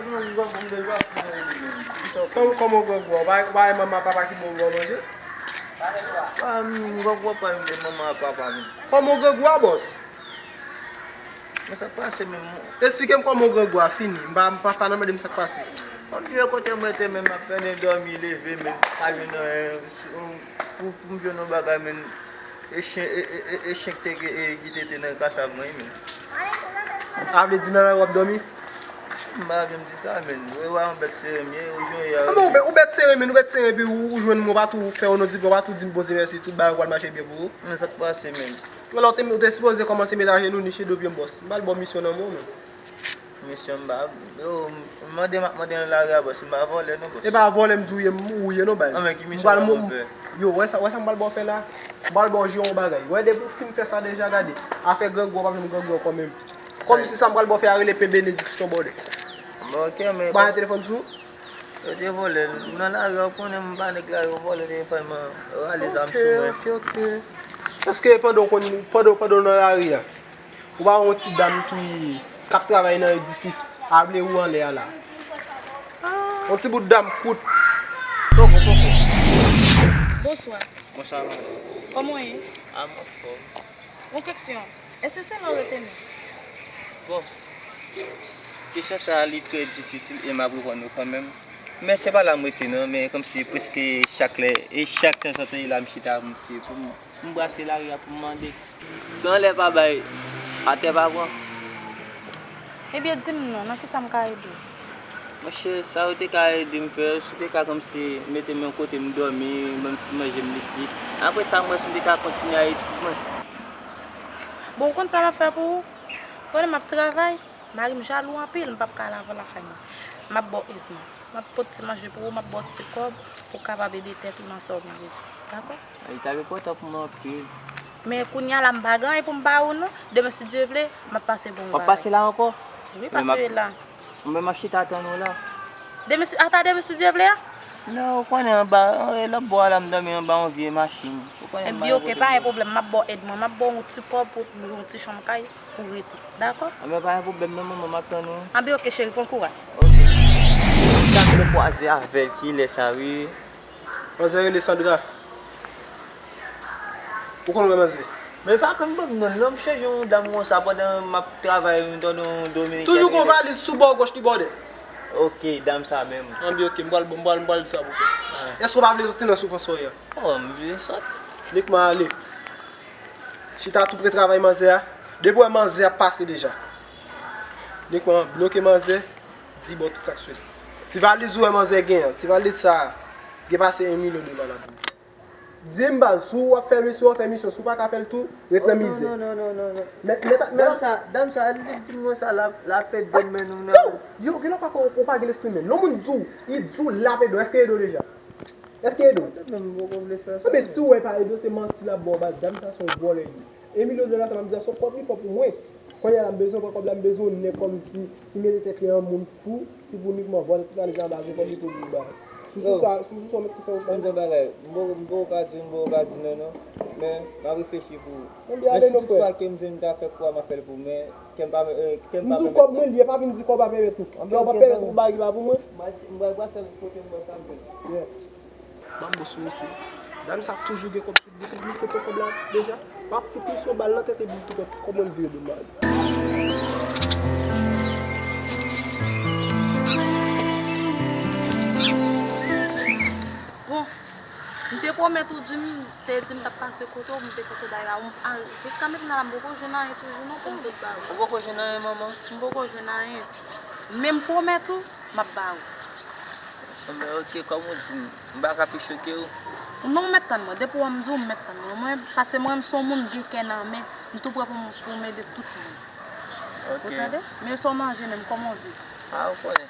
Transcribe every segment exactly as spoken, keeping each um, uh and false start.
Mwen, mwen, mwen, mwen, mwen, mwen, mwen, mwen, mwen, Kòm, kòman grangou a? Ou pa, ou pa wè manman ak papa ki ba w manje? Ah, m, grangou a pa m, men manman ak papa m. Kòman grangou a, bòs? Men sa k pase menm? Esplike m kòman grangou a fini. M pa, m pa, pa nan mande m sa k pase. Bon, m rive kote m rete, men m ap pennen dòmi, leve, men pa jwenn anyen. Pou, pou m jwenn yon bagay, men e chen, e, e, e, e chen ki te, e, ki te, te nan kasav mwen, men. A vle di nan lari w ap dòmi? M pa janm di sa, men. Ou wè yon bèt sere m ye, ou jwenn ya. Anben, ou bèt, ou bèt sere, men, ou bèt sere, epi ou, ou jwenn mwen, ou pa tou fè yon non di, ou pa tou di m Bondye mèsi, tout bagay pral mache byen pou ou. Men sa k pase, men. Alò, ou te, ou te sipoze kòmanse met ajenou, niche do pye m, bòs. M pral ba w misyon nan men w, men. Misyon m pa. Yo, m mande, m ap mande nan lari a, bòs. M pa vòlè, non, bòs. E pa vòlè m di w ye, m ou ye, non, baz. Anben, ki misyon w ap mande m fè? Yo, wè sa, wè sa m pral ba w fè la? M pral ba w jere yon bagay. Wè, depi w fin fè sa deja, gade. Afè grangou, w ap jwenn grangou ankò menm. Kòmsi sa m pral ba w fè a rele pen benediksyon, bòdè. Bon, ok, men. Ou pa gen telefòn sou ou? Yo te vòlè l. Nan lari a, ou konnen m pa nèg lari, yo vòlè telefòn mwen. Yo rale zam sou mwen. Ok, ok, ok. Èske pandan w konn, pandan, pandan w nan lari a, ou pa wè yon ti dam ki, k ap travay nan edifis, a vle ou anlè a la? Yon ti bout dam kout. Poko, poko. Bonswa. Bonswa, madanm. Kòman w ye? A, m anfòm. Yon keksyon. Èske se la w rete menm? Bon, kesyon sa a, li trè difisil e m ap reponn ou kanmenm. Men se pa la m rete non, men kòmsi prèske chak lè, e chak tanzantan e la m chita pou m, pou m, pou m brase lari a pou m mande. Si w anlè pa bay, atè pa pran. Ebyen, di m non, nan kisa m ka ede w? Monchè, sa ou te ka ede m fè, si w te ka kòmsi mete m yon kote m dòmi, ban m ti manje m likid. Apre sa, m wè si m te ka kontinye a etid mwen. Bon, ou konn sa m ap fè pou ou? Konnen m ap travay, mari m jalou anpil, m p ap ka al avè l lakay mwen. M ap ba w èd mwen. M ap pot ti manje pou ou, m ap ba w ti kòb pou w kapab ede tèt ou nan sa w gen bezwen. Dakò? Li t ap enpòtan pou mwen anpil. Men kounye a la, m pa gen anyen pou m ba ou non. Demen, si Dye vle, m ap pase ba w yon bagay. W ap pase la ankò? Wi, pase la. Mwen, m ap chita tann ou la. Demen, si, ata demen, si Dye vle a? Non, ou konnen anba, e, lòt bò a la, m dòmi anba yon vye machin. Ou konnen m pa gen kote m dòmi. Ebyen, oke, pa gen pwoblèm. M ap ba w èd mwen. M ap ba w yon ti kòb pou yon ti chanm kay pou w rete. Dakò? Anben, pa gen pwoblèm non, manman, m ap tann ou. Anben, oke, cheri, pran kouraj. Oke. Sa m te kwaze avè l kilè sa, wi. Manzè rele Sandra. Ou konn wè manzè? Men pa konn ban m non l non, m chanje yon dam konsa pandan m ap travay, m tande yon dominikèn. Toujou gon valiz sou bò gòch li bòdè. Ok, dam sa menm. Anben, ok, m pral, m pral, m pral di sa pou fè. Èske w pa vle soti nan soufrans ou ye a? Oh, m vle soti. Nik mwen ale. Chita tou pre travay manzè a. Depi w wè manzè ap pase deja. Nik mwen bloke manzè, di bò tout sa k sou li. Ti valiz ou wè manzè gen an, ti valiz sa a, gen pase yon milyon dola ladan l. Di m baz, si w ap fè misyon, fè misyon, si w pa ka fè l tou, ret nan mizè. Non, non, non, non, non. Mèt, mèt, mèt. Dam sa, dam sa, li di m konsa, l ap, l ap ede m, men nou nan. Yo, yo, gen lè w pa, ou pa gen lespri menm. Lè yon moun di w, li di w l ap ede w, èske ede w deja? Èske ede w? Anben, si w wè pa ede w, se manti l ap ba w baz. Dam sa se yon vòlè li ye. Yon milyon dola sa m ap di a, se yon kòb li fè pou mwen. Kounye a la, m bezwen pran kòb la, m bezwen yon nèg kòmsi ki mete tèt li an moun fou, ki pou inikman vòlè tout valiz la, m pa gen kòb li pou m bay. Sou, sou sa, sou, sou sa, w mèt tou fè yon bagay. M di w yon bagay, m poko, m poko ka di, m poko ka di non, non. Men, m ap reflechi pou ou. Men si toutfwa ke m jwenn ta fè kou a, m ap fè l pou ou, men kè m pa, kè m pa pèmèt sa. M di w kòb mwen li ye, pa vin di kòb a pèmèt ou. Kè w pa pèmèt ou bay li pa pou mwen. M pral, m pral pase l kote m wè sa m fè. Ban m bòs ou mesye. Dam sa toujou gen kòb sou li. Depi misye pran kòb la deja, m ap fout misye yon bal nan tèt epi l tou kòb, kòman l vire do m la. Bon, m te pwomèt ou di m, te di m t ap pase kote w, m te pote bay la. Ou, a, jiska mentnan la, m poko jwenn anyen toujou non pou m tout ba ou. Ou poko jwenn anyen, manman? M poko jwenn anyen. Men m pwomèt ou, m ap ba ou. Bon, men oke, kòm ou di m, m pa ka pi choke ou. Non, ou mèt tann mwen. Depi w wè m di w, m mèt tann mwen. Mwen, paske mwen, m se yon moun gen kè nan men. M tou prè pou m, pou m ede tout moun. Oke. Ou tande? Men sa w manje menm, kòman w viv? A, ou konnen.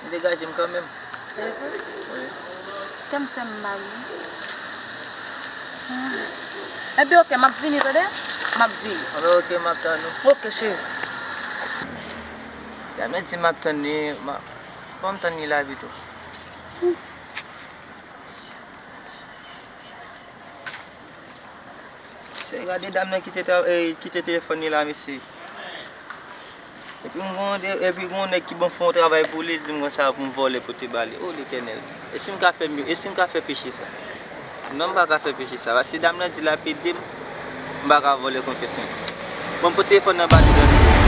M degaje m kanmenm. Se vre? Wi. Kè m fè m mal, wi. Epi oke, m ap vini, tande? M ap vini. Anben, oke, m ap tann ou. Oke, cheri. Dam nan di m ap tann li, m ap, ban m tann li la pito. Mesye, gade dam nan kite, eh, kite telefòn li la, mesye. Epi m gon, epi gon nèg ki ban fè yon travay pou li, li di m konsa pou m vòlè pote ba li. O Letènèl, e si m ka fè, e si m ka fè peche sa? Non, m pa ka fè peche sa. Paske dam nan di l ap ede m, m pa ka vòlè konfyans mwen. Bon, m pote telefòn nan ba li, tande.